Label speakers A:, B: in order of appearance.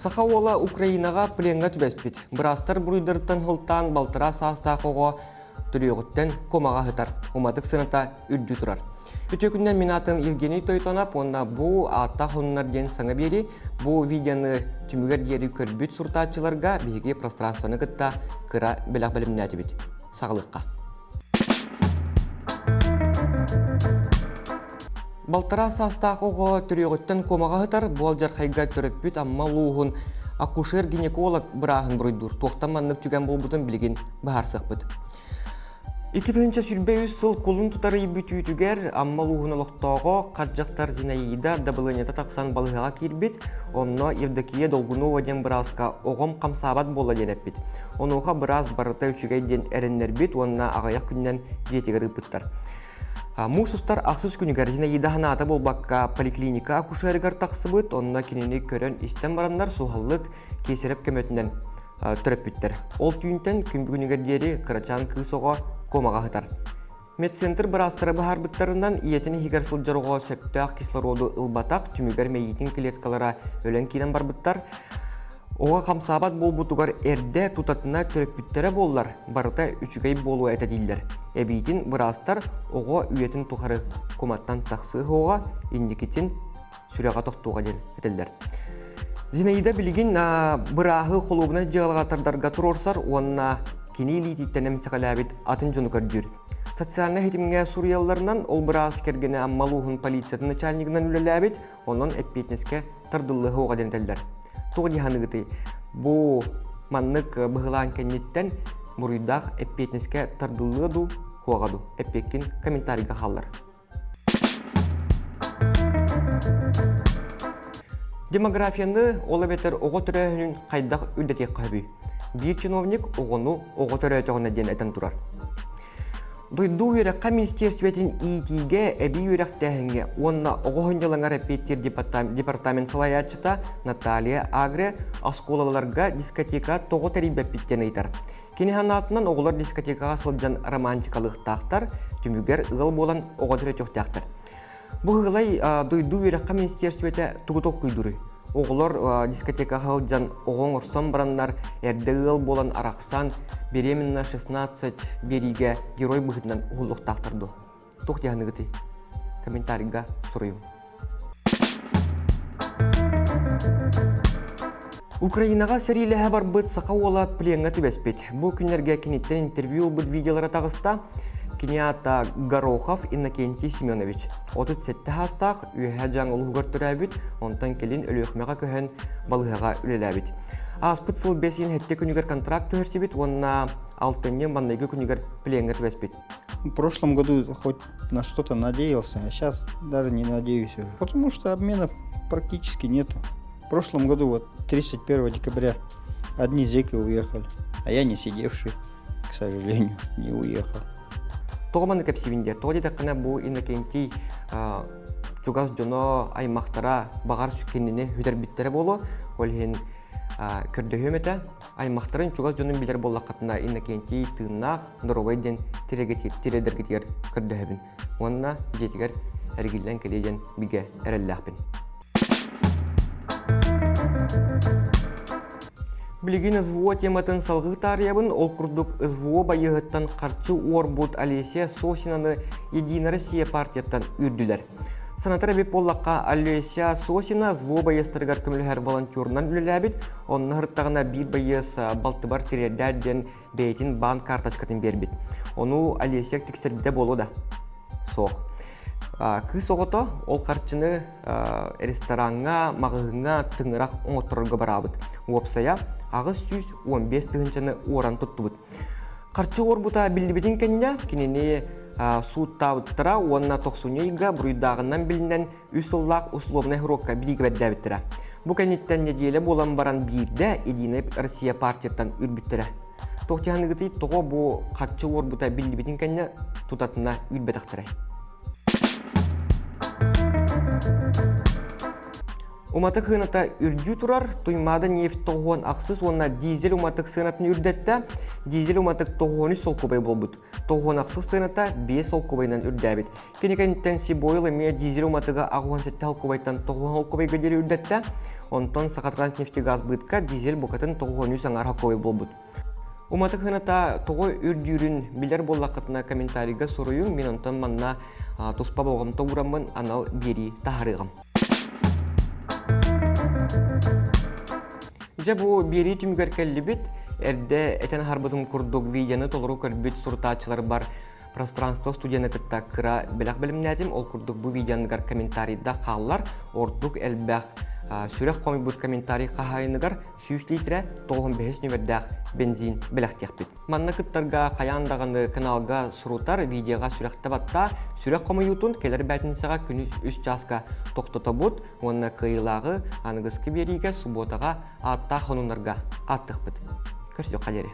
A: Саха уола Украинаҕа плеҥҥа түбэспит. Быраастар буруйдарыттан сылтаан балтараа саастаах оҕо төрүөҕүттэн кумаҕа сытар, уматык сыаната үрдүү турар. Үтүө күнүнэн мин аатым Евгений Тойтонов уонна бу ааттаах сонуннар диэн саҥа биэри бу видеоны түмүгэр диэри көрбүт сурутааччыларга биһиги пространствоны кытта кыра бэлэх бэлэмнээтибит. Саҕалыахха. Балтараа саастаах оҕо төрүөҕүттэн куомаҕа сытар, бу алдьархайга төрөппүт Амма улууһун акушер-гинеколог бырааһын буруйдуур. Туохтан маннык түгэн буолбутун билигин быһаарсыахпыт. 2023 сыл кулун тутар ый бүтүүтүгэр Амма улууһун олохтооҕо хат дьахтар Зинаида дабылыанньата тахсан балыыһаҕа киирбит. Онно Евдокия Долгунова диэн бырааска оҕом хамсаабат буолла диэн эппит. Онуоха быраас барыта үчүгэй диэн эрэннэрбит уонна аҕыйах күнүнэн дьиэтигэр ыыппыттар. Муус устар ахсыс күнүгэр Зинаида санаата буолбакка поликлиника акушерыгар тахсыбыт, онно кинини көрөн-истэн бараннар суһаллык кесарев көмөтүнэн төрөппүттэр. Ол түүнтэн күн бүгүнүгэр диэри кырачаан кыыс оҕо комаҕа сытар. Медцентр быраастара быһаарбыттарынан, ийэтин иһигэр сылдьар оҕо сөптөөх кислороду ылбатах, түмүгэр мэйиитин клеткалара өлөн киирэн барбыттар. Оҕо хамсаабат буолбутугар эрдэ тутатына төрөппүттэрэ буоллар, барыта үчүгэй буолуо этэ дииллэр. Эбиитин быраастар оҕо үйэтин тухары куматтан тахсыы суоҕа, инникитин сүрэҕэ тохтуоҕа диэн этэллэр. Зинаида билигин бырааһы холуобунай дьыалаҕа тардарга туруорсар уонна кини илиититтэн эмсэҕэлээбит атын дьону көрдүүр. Социальнай ситимҥэ суруйалларынан, ол быраас кэргэнэ Амма улууһун полициятын начальнигынан үлэлээбит, онон эппиэтинэскэ тардыллыа суоҕа диэн этэллэр. Туох дии саныыгытый? Бу маннык быһылаан кэнниттэн буруйдаах эппиэтинэскэ тардыллыа дуу, суоҕа дуу? Эппиэккин комментарийга хааллар. Демографияны, ол эбэтэр оҕо төрөөһүнүн хайдах үрдэтиэххэ сөбүй? Биир чиновник оҕону оҕо төрөөтөҕүнэ диэн этэн турар. Дойду үөрэххэ министиэристибэтин иитиигэ, эбии үөрэхтээһиҥҥэ уонна оҕо сынньалаҥар эппиэттиир департамент салайааччыта Наталья Агре оскуолаларга дискотека тоҕо тэрийбэппит диэн ыйытар. Кини санаатынан оҕолор дискотекаҕа сылдьан романтикалыахтаахтар, түмүгэр ыал буолан оҕо төрөтүөхтээхтэр. Бу ыһылай дойду үөрэххэ министиэристибэтэ тугу толкуйдууруй? Оҕолор дискотекаҕа сылдьан оҕо оҥорсон бараннар эрдэ ыал буолан арахсан беременна 16 биэриигэ герой быһыытынан уһуллуохтаахтар дуо? Туох дии саныыгытый? Комментарийга суруйуҥ. Украинаҕа сэриилэһэ барбыт саха уола плеҥҥа түбэспит. Бу күннэргэ киниттэн интервью ылбыт видеолара таҕыста. Кини аата Горохов Иннокентий Семенович. 37 саастаах, Үөһээ Дьааҥы улууһугар төрөөбүт, онтон кэлин Өлүөхүмэҕэ көһөн балыыһаҕа үлэлээбит. Ааспыт сыл бэс ыйын сэттэ күнүгэр контракт түһэрсибит уонна алтынньы маҥнайгы күнүгэр плеҥҥэ түбэспит.
B: В прошлом году хоть на что-то надеялся, а сейчас даже не надеюсь уже. Потому что обменов практически нету. В прошлом году, вот 31 декабря, одни зэки уехали, а я не сидевший, к сожалению, не уехал.
A: Тоҕо маннык кэпсиибин диэ? Тоҕо диэтэххинэ бу Иннокентий чугас дьоно, аймахтара баҕар кинини сүтэрбиттэрэ буолуо. Ол иһин көрдөһүөм этэ. Аймахтарын чугас дьонун билэр буоллаххытына Иннокентий тыыннаах, доруобай диэн тириэрдэргитигэр көрдөһөбүн. Уонна дьиэтигэр эргиллэн кэлиэ диэн бигэ эрэллээхпин. Билигин СВО тематын салгыы таарыйабын. Ол курдук СВО байыаһыттан харчы уорбут Олеся Сосинаны Единая Россия партияттан үүрдүлэр. Санатар эбит буоллахха, Олеся Сосина СВО байыастарыгар көмөлөһөр волонтерунан үлэлээбит. Онно сырыттаҕына биир байыас балтыбар тириэрдээр диэн бэйэтин баан карточкатын биэрбит. Ону Олеся тиксэрбитэ буолуо да? Суох. Кыыс оҕото ол харчыны рестораҥҥа, маҕаһыыҥҥа тыҥырах оҥотторорго бараабыт. Уопсайа 815 тыһыынчаны уоран туттубут. Харчы уорбута биллибитин кэннэ кинини сууттаабыттара уонна тохсунньу ыйга буруйдааҕынан билинэн үс сыллаах условнай срокка бириигэбэрдээбиттэрэ. Бу кэнниттэн нэдиэлэ буолан баран биирдэ Единая Россия партияттан үүрбүттэрэ. Туох дьаһаныгытый тоҕо бу харчы уорбута биллибитин кэннэ тутатына үүрбэтэхтэрэй? Уматык сыаната үрдүү турар, Туймаада нефть тоҕуһуон ахсыс уонна дизель уматык сыанатын үрдэттэ. Дизель уматык 93 солкуобай буолбут. Тоҕуһуон ахсыс сыаната 5 солкуобайынан үрдээбит. Кини кэнниттэн Сибойл эмиэ дизель уматыга 87 солкуобайтан 90 солкуобайга диэри үрдэттэ. Онтон Сахатранснефтегазбытка дизель букатын 93 аҥаар солкуобай буолбут. Уматык сыаната тоҕо үрдүүрүн билэр буоллаххытына комментарийга суруйуҥ, мин онтон манна туспа болҕомто уураммын анал биэрии таһаарыаҕым. Дьэ бу биэрии түмүгэр кэллибит. Эрдэ этэн аһарбытым курдук видеоны толору көрбүт сурутааччыларбар пространство студияны кытта кыра бэлэх бэлэмнээтим. Ол курдук бу видеоныгар комментарийда хааллар. Ордук элбэх сүрэх хомуйбут комментарий хаһаайыныгар 100 литрэ 95 нүмердээх бензин бэлэхтиэхпит. Манна кыттарга хайаан даҕаны каналга сурутар видеоҕа сүрэхтэ баттаа, сүрэх хомуйуутун кэлэр бээтинсэҕэ күнүс 3 чааска тохтотобут уонна кыайыылааҕы аныгыскы биэриигэ субуотаҕа ааттаах хонуннарга ааттыахпыт. Көрсүөххэ диэри.